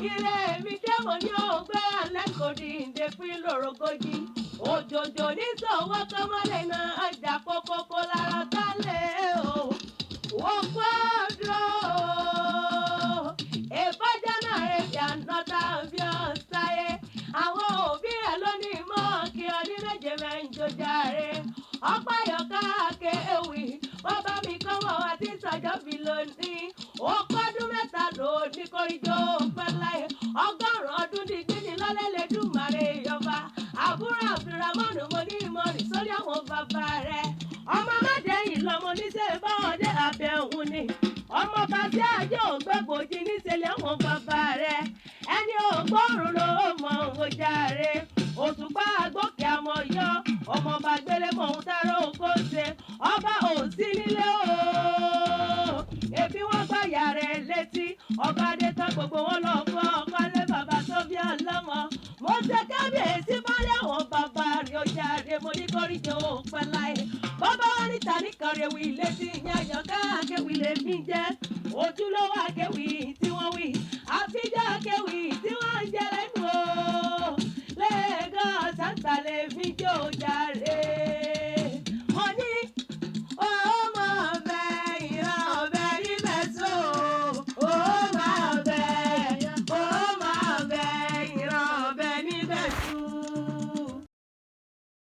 Ire mi dẹ́mọ̀ ní ògbé alẹ́ kò ní ìdẹ́pín lórogójì. Òjòjò ní sọ̀wọ́ kọ́mọ́lẹ̀ náà ajá kókókó lára tálẹ̀ o. Wọ́n gbọ́dọ̀ ìbájá náà rẹ̀ bí ànátà bí ọ̀sáyé. Àwọn òbí rẹ̀ ló ní mọ́ kí ọdún méje mẹ́jọ jàre. Ọ̀pá yọ̀ká kéwì, wọ́n bá mi kọ́ mọ́ àti sọ̀jọ́ bí lónìí. Ó pọ́dún 3 lónìí kórìjọ́ pẹ́ láyé. 100 ọdún ní gbígbí lọ́lẹ́lẹ́dùmarè yọba. Àbúrò Abdulrahman mo ní ìmọ̀ràn sórí àwọn bàbá rẹ̀. Ọmọ mádẹ́yìn lọmọ oníṣẹ́ báwọn dé abẹ́ òun ni. Ọmọ bá sí ajé ògbẹ́gbòjì níṣẹ́lẹ̀ àwọn bàbá rẹ̀. Ẹni ògbórùn ló mọ òun jàre. Òṣùpá àgbókè àmọ̀ yọ. Ọmọ bá gbélé mọ̀ ohun táró oko ṣe. Ọba ò sí nílé o. Ebi wọn gbàyà rẹ̀ létí. Ọba adé tán gbogbo wọn lọ fún ọkọlé bàbá tó bí ọlọ́mọ. Mo ṣe kábíyèsí bọ́lé àwọn bàbá rẹ̀ ó jàre. Mo ní kórìjọ òpẹ́ láyé. Bàbá wa níta nìkan rewì létí ìyẹn àyọ̀ká akéwì lèmi jẹ́. Ojúlówó